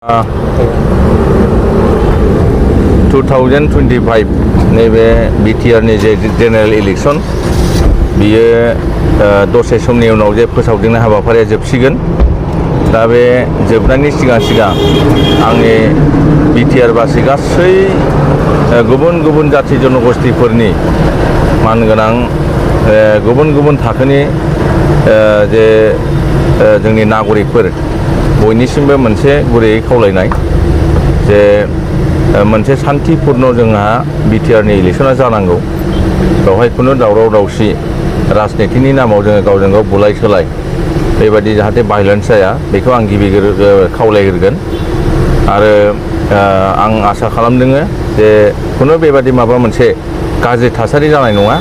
2025 नैबे बिटिआरनि जे जेनेरेल इलेक्शन बियो दसे समनि उनाव जे फोसावदिंनाय हाबाफारिया जोबसिगोन। दा बे जोबनायनि सिगां आंनि बिटिआरबासि गासै गुबुन गुबुन जाति जनगोष्ठीफोरनि मानगोनां गुबुन गुबुन थाखोनि जे जोंनि नागरिकफोर बयनिसिमबो मोनसे गुरैयै खावलायनाय जे मोनसे शान्तिपूर्ण जोंहा बिटिआरनि इलेक्शना जानांगौ। बेवहाय खुनु दावराव दावसि राजनीतिनि नामाव जोङो गावजों गाव बुलाय सोलाय बेबायदि जाहाथे भायलेन्स जाया बेखौ आं गिबि खावलायग्रोगोन। आरो आं आसा खालामदों जे खुनु बेबायदि माबा मोनसे गाज्रि थासारि जानाय नङा।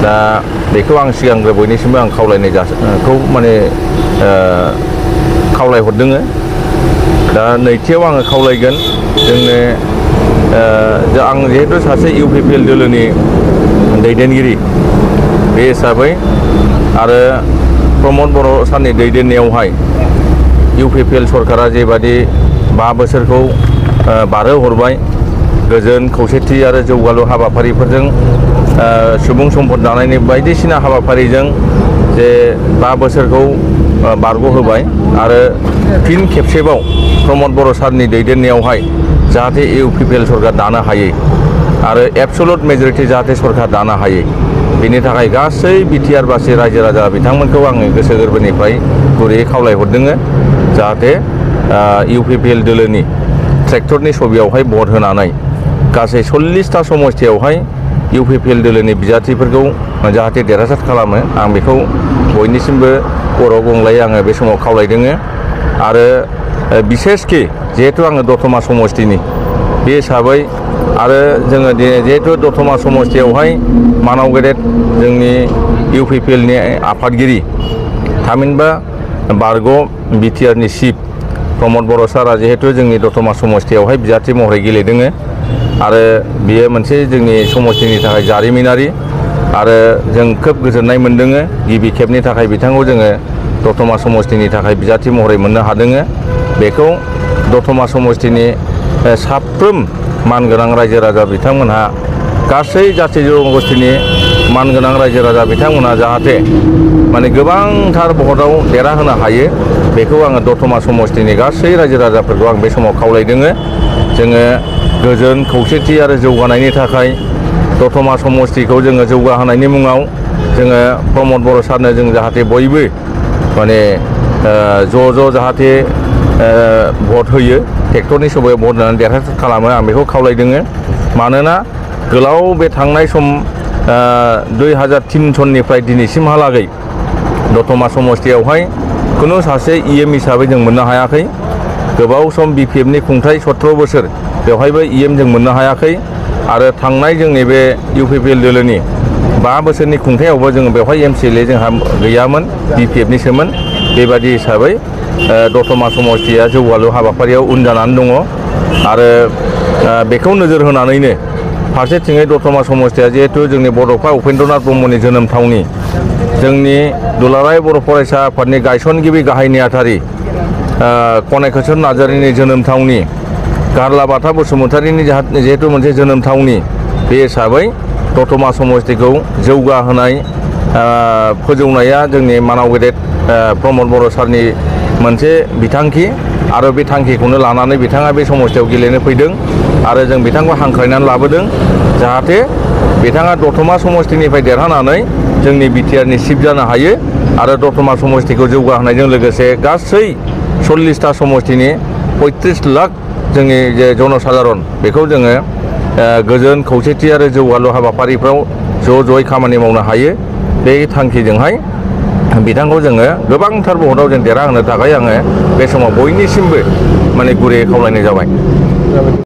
दा बेखौ आं सिगांग्रो बयनिसिमबो आं खावलायनायखौ माने खावलायहरदों। दा नैथियाव आङो खावलायगोन जोंनो आं जिहेतु सासे इउपिपिएल दोलोनि दैदेनगिरि बे हिसाबै आरो प्रमद बर' सारनि दैदेननायावहाय इउपिपिएल सरकारा जेबादि 5 बोसोरखौ बारहोहरबाय गोजोन खौसेथि आरो जौगालु हाबाफारिफोरजों सुबुं सम्पद दानायनि बायदिसिना हाबाफारिजों जे 5 बोसोरखौ बारग'होबाय आरो फिन खेबसेबाव प्रमद बर' सारनि दैदेननायावहाय जाहाथे इउपिपिएल सरकार दानो हायो आरो एबसलुट मेजरिटि जाहाथे सरकार दानो हायो बेनि थाखाय गासै बिटिआरबासि रायजो राजा बिथांमोनखौ आङो गोसो गोरबोनिफ्राय गुरैयै खावलायहरदों जाहाथे इउपिपिएल दोलोनि ट्रेक्टरनि छबियावहाय भट होनानै गासै 40टा समस्थियावहाय इउपिपिएल दोलोनि बिजाथिफोरखौ जाहाथे देरहासार खालामो आं बेखौ बयनिसिमबो खर' गंग्लायै आङो बे समाव खावलायदों। आरो बिसेसखि जिहेतु आङो दतमा समस्थिनि बे हिसाबै आरो जोङो जिहेतु दतमा समस्थियावहाय मानाव गेदेर जोंनि इउपिपिएलनि आफादगिरि थामहिनबा बारग' बिटिआरनि चिफ प्रमद बर' सारा जिहेतु जोंनि दतमा समस्थियावहाय बिजाथि महरै गेलेदों आरो बियो मोनसे जोंनि समस्थिनि थाखाय जारिमिनारि आरो जों खोब गोजोननाय मोनदों। गिबि खेबनि थाखाय बिथांखौ जोङो दतमा समस्थिनि थाखाय बिजाथि महरै मोननो हादों। बेखौ दतमा समस्थिनि साफ्रोम मानगोनां रायजो राजा बिथांमोनहा गासै जाथि जनगोष्ठीनि मानगोनां रायजो राजा बिथांमोनहा जाहाथे माने गोबांथार भटआव देरहाहोनो हायो बेखौ आङो दतमा समस्थिनि गासै रायजो राजाफोरखौ आं बे समाव खावलायदों। जोङो गोजोन खौसेथि आरो जौगानायनि थाखाय दतमा समस्थिखौ जोङो जौगाहोनायनि मुङाव जोङो प्रमद बर' सारनो जों जाहाथे बयबो माने ज' जाहाथे भट होयो ट्रेक्टरनि छबियाव भट होनानै देरहासार खालामो आं बेखौ खावलायदों। मानोना गोलाव बे थांनाय सम 2003 सननिफ्राय दिनैसिमहालागै दतमा समस्थियावहाय खुनु सासे इएम हिसाबै जों मोननो हायाखै। गोबाव सम बिपिएफनि खुंथाय 17 बोसोर बेवहायबो इएम जों मोननो हायाखै आरो थांनाय जोंनि बे इउपिपिएल दोलोनि 5 बोसोरनि खुंथायावबो जोङो बेवहाय एमसिएलए जोंहा गैयामोन बिपिएफनिसोमोन। बेबादि हिसाबै दतमा समस्थिया जौगालु हाबाफारियाव उन जानानै दङ आरो बेखौ नोजोर होनानैनो फारसेथिङै दतमा समस्थिया जिहेतु जोंनि बड'फा उपेन्द्रनाथ ब्रह्मनि जोनोम थावनि जोंनि दुलाराय बर' फरायसा आफादनि गायसनगिरि गाहाय नेहाथारि कनक किशोर नार्जारिनि जोनोम थावनि गारलाबाथा बसुमतारिनि जिहेतु मोनसे जोनोम थावनि बे हिसाबै दतमा समस्थिखौ जौगाहोनाय फोजौनाया जोंनि मानाव गेदेर प्रमद बर' सारनि मोनसे बिथांखि आरो बे थांखिखौनो लानानै बिथाङा बे समस्थियाव गेलेनो फैदों आरो जों बिथांखौ हांख्रायनानै लाबोदों जाहाथे बिथाङा दतमा समस्थिनिफ्राय देरहानानै जोंनि बिटिआरनि चिफ जानो हायो आरो दतमा समस्थिखौ जौगाहोनायजों लोगोसे गासै 40टा समस्थिनि 35 लाख जोंनि जे जनसाधारन बेखौ जोङो गोजोन खौसेथि आरो जौगालु हाबाफारिफ्राव ज'यै खामानि मावनो हायो। बे थांखिजोंहाय बिथांखौ जोङो गोबांथार भटआव जों देरहाहोनो थाखाय आङो बे समाव बयनिसिमबो माने गुरैयै खावलायनाय जाबाय।